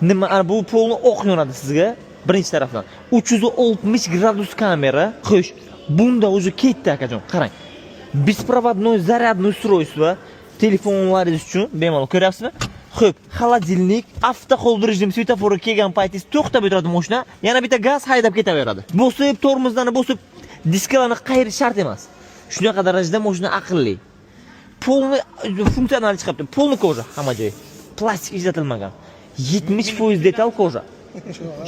Nima, ana bu полный oq yonadi sizga birinchi tarafdan. 360 gradus kamera. Xo'sh, bunda уже ketdi, akajon. Qarang. Беспроводной зарядное устройство telefonlaringiz uchun bemalol, ko'ryapsizmi? Xo'p, холодильник, авто hold rejim, svetoforga kelgan paytingiz to'xtab o'tiradi mashina, yana bitta gaz, haydab ketaveradi. Bosib, tormozlarni bosib, diskalarni qayirish shart emas. Shunaqa darajada mashina aqlli. Полный funksional chiqyapti. Полный кожа hamma joyi. Plastik ishlatilmagan. 70% detal кожа.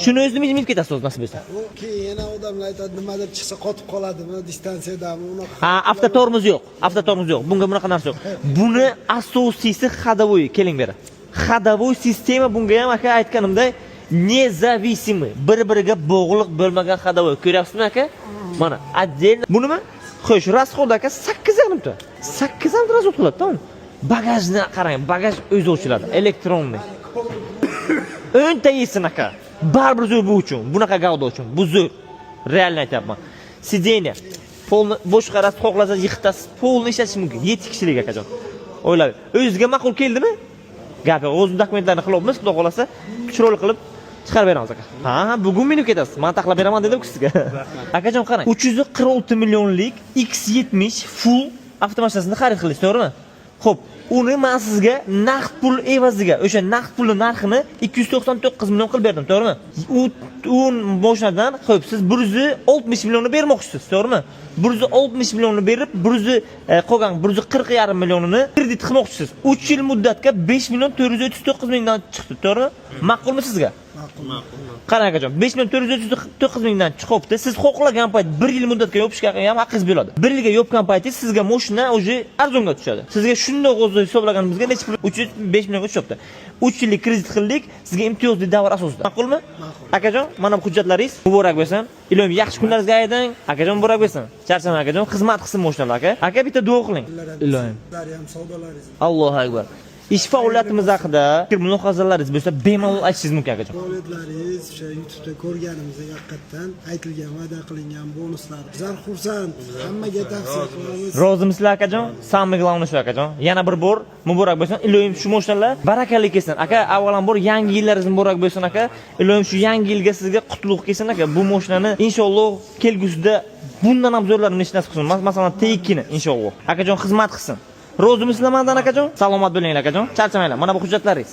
Shuni o'zini minib ketasiz o'zi, nasib etsa. Bu keyin yana odamlar aytadi, nimadir chiqsa qotib qoladimi, distansiyadami, unaqa. Ha, avtotormoz yo'q. Avtotormoz yo'q. Bunga bunaqa narsa yo'q. Buni asosiysi ходовой, keling beri. Ходовой sistema bunga ham, aka, aytganimday, независимый, bir-biriga bog'liq bo'lmagan ходовой. Ko'ryapsizmi, aka? Mana, отдельно. Bunimi? Xo'sh, расход, aka, 8,5 ta. 8,5 ta расход qiladi, tamom. Bagajni qarang, bagaj o'zi ochiladi, электронный. O'nta yesin, aka. Baribir zo'r bu uchun, bunaqa gavda uchun. Bu zo'r. Реально aytyapman. Сиденье polni boshqarasiz, xohlasangiz yiqitasiz, polni ishlatish mumkin. 7 kishilik, akajon. O'ylab. O'zingizga ma'qul keldimi? Gap yo'q. O'zim dokumentlarni qilyapmiz, xudo xolasa, chiroyli qilib chiqarib beramiz, aka. Ha, bugun minib ketasiz. Men taxlab beraman dedim-ku sizga. Akajon, qarang. 346 millionlik X70 full avtomashinasini xarid qildingiz, to'g'rimi? Xo'p, uni men sizga naqd pul evaziga, o'sha naqd pulni narxini 299 million qilib berdim, to'g'rimi? U mashinadan, xo'p, siz 160 millionni bermoqchisiz, to'g'rimi? 160 millionni berib, 100 qolgan 140,5 millionini kredit qilmoqchisiz. 3 yil muddatga 5 million 439 mingdan chiqdi, to'g'rimi? Ma'qulmi sizga? Qarang, akajon, 5 million 439 mingdan chiqibdi. Siz xohlagan payt 1 yil muddatga yopishga ham haqqingiz bo'ladi. 1 yilga yopgan paytingiz sizga mashina уже arzonga tushadi. Sizga shundoq o'zi hisoblaganimizga necha pul, 305 millionga tushyapti. 3 yillik kredit qildik, sizga imtiyozli davr asosida. Ma'qulmi? Akajon, mana bu hujjatlaringiz, muborak bo'lsin. Iloyim yaxshi kunlaringizga aydang. Akajon, muborak bo'lsin. Charchamang, akajon, xizmat qilsin mashinalar, aka. Aka, bitta duo qiling. Iloyim. Sizlar ham savdolaringiz. Allohu akbar. Ish faoliyatimiz haqida fikr mulohazalaringiz bo'lsa, bemalol aytishingiz mumkin, akajon. Faoliyatlaringiz o'sha YouTube'da ko'rganimizda haqiqatdan aytilgan, va'da qilingan bonuslar. Bizlar xursand. Hammaga tavsiya qilamiz. Rozimisizlar, akajon? Самый главный shu, akajon. Yana bir bor muborak bo'lsin. Iloyim shu mashinalar barakali kelsin. Aka, avvalambor yangi yillaringiz muborak bo'lsin, aka. Iloyim shu yangi yilga sizga qutlug' kelsin, aka. Bu mashinani inshaalloh kelgusida bundan ham zo'rlarini minishni nasib qilsin. Masalan, T2 ni inshaalloh. Akajon, xizmat qilsin. Rozimisizlar mandan, akajon? Salomat bo'linglar, akajon. Charchamanglar. Mana bu hujjatlaringiz.